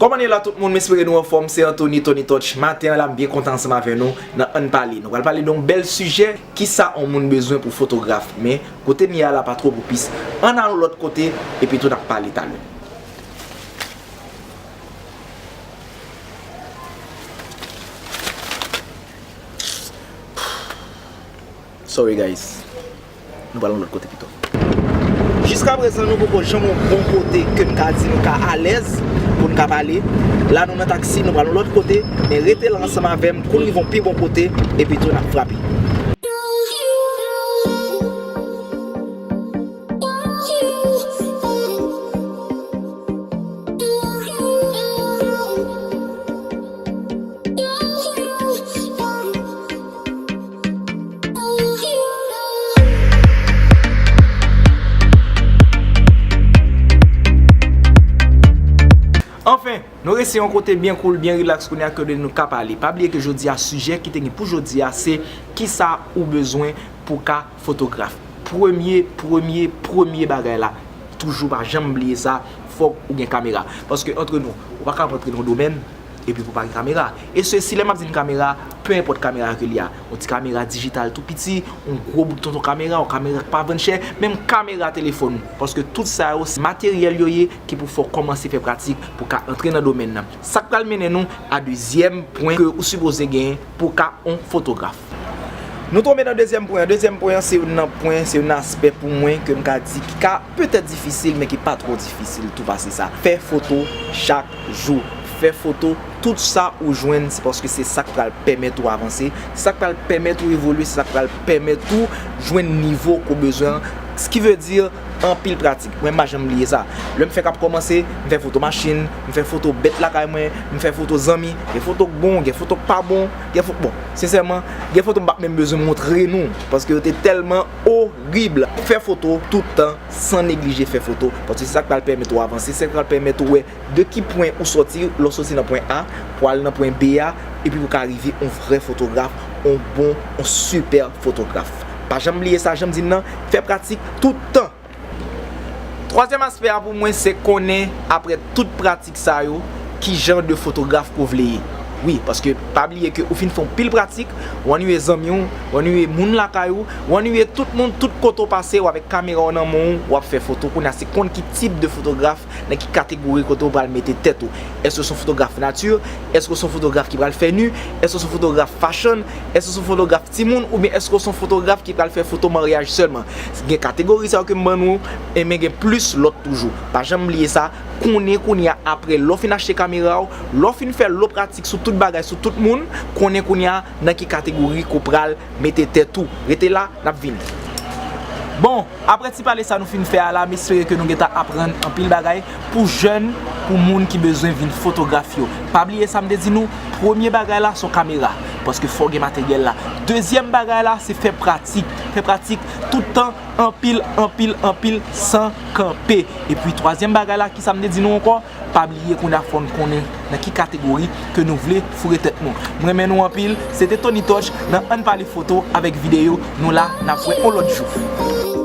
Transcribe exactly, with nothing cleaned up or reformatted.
Kòman nou ye la tout moun, m espere nou anfòm, se Anthony, Tony Touch. Maten an la, m byen kontan ansanm avè nou nan Ann Pale. Nou pral pale de yon bèl sijè, kisa yon moun bezwen pou fotograf. Men, kote m ye a la pa twò pwopis. Ann al yon lòt kote, epi tou n ap pale talè. Sorry guys. Nou pral yon lòt kote pito. Jiska prezan nou poko janm yon bon kote ke n ka di nou ka alèz pou n ka pale. La nou nan taksi, nou pral yon lòt kote, men rete la ansanm avè m, kou n rive yon pi bon kote, epi tou n ap frape. Anfen, nou resi yon kote byen cool, byen relax kounye a ke nou ka pale. Pa bliye ke jodi a, sijè ki te gen pou jodi a, se kisa ou bezwen pou ka fotograf. Premye, premye, premye bagay la, toujou pa janm bliye sa, fòk ou gen kamera. Paske antre nou, ou pa ka ap antre nan yon domèn, epi pou pa gen kamera. E se, si lè m ap di n kamera, pe enpòt kamera ke li a. Yon ti kamera dijital tou piti, yon gwo bout tonton kamera, yon kamera k pa vann chè, menm kamera telefòn ou. Paske tout sa yo, se materyèl yo ye ki pou fè w kòmanse fè pratik pou ka antre nan domèn nan. Sa k pral mennen nou a dezyèm pwen ke ou sipoze genyen pou w ka yon fotograf. Nou tonbe nan dezyèm pwen an. Dezyèm pwen an, se youn nan pwen, se youn nan aspè pou mwen ke m ka di ki ka petèt difisil, men ki pa twò difisil tou pase sa. Fè foto chak jou. Fè foto, tout sa ou jwenn, se paske se sa k pral pèmèt ou avanse, se sa k pral pèmèt ou evolye, se sa k pral pèmèt ou jwenn nivo ke w bezwen an. Sa ki vle di, anpil pratik. Mwen, m pa janm bliye sa. Lè m fèk ap kòmanse, m fè foto machin, m fè foto bèt lakay mwen, m fè foto zanmi. Gen foto k bon, gen foto k pa bon, gen foto, bon, sensèman, gen foto m p ap menm bezwen montre nou, paske yo te tèlman orib. Fè foto tout tan, san neglije fè foto, paske se sa k pral pèmèt ou avanse, se sa k pral pèmèt ou wè de ki pwen ou sòti, lè w sòti nan pwen A, pou al nan pwen B a, epi pou ka rive yon vrè fotograf, yon bon, yon sipè fotograf. Pa janm bliye sa, jan m di n nan, fè pratik tout tan. Twazyèm aspè a pou mwen, se konnen, apre tout pratik sa yo, ki jan de fotograf ke w vle ye. Wi, paske pa bliye ke ou fin fè yon pil pratik, w annuiye zanmi w, w annuiye moun lakay ou, w annuiye tout moun, tout kote w pase, w avèk kamera w nan men w, w ap fè foto. Kounye a, se konn ki tip de fotograf, nan ki kategori kote w pral mete tèt ou. Èske w se yon fotograf nati? Èske w se yon fotograf ki pral fè nu? Èske w se yon fotograf fashion? Èske w se yon fotograf timoun? Oubyen èske w se yon fotograf ki pral fè foto maryaj sèlman? Gen kategori sa yo ke m ban nou, e men gen plis lòt toujou. Pa janm bliye sa, konnen kounye a, apre lè w fin achte kamera w, lè w fin fè lo pratik sou tout bagay, sou tout moun, konnen kounye a nan ki kategori ke w pral mete tèt ou. Rete la, n ap vini. Bon, apre ti pale sa nou fin fè a la, m espere ke nou gentan aprann anpil bagay pou jèn, pou moun ki bezwen vin fotograf yo. Pa bliye sa m te di nou, premye bagay la se yon kamera, paske fò w gen materyèl la. Dezyèm bagay la, se fè pratik. Fè pratik tout tan, anpil, anpil, anpil, san kanpe. Epi twazyèm bagay la, kisa m te di nou ankò? Pa bliye kounye a fò n konnen nan ki kategori ke nou vle foure tèt nou. M renmen nou anpil. Se te Tony Touch nan Ann Pale Foto avèk videyo. Nou la, n ap wè yon lòt jou.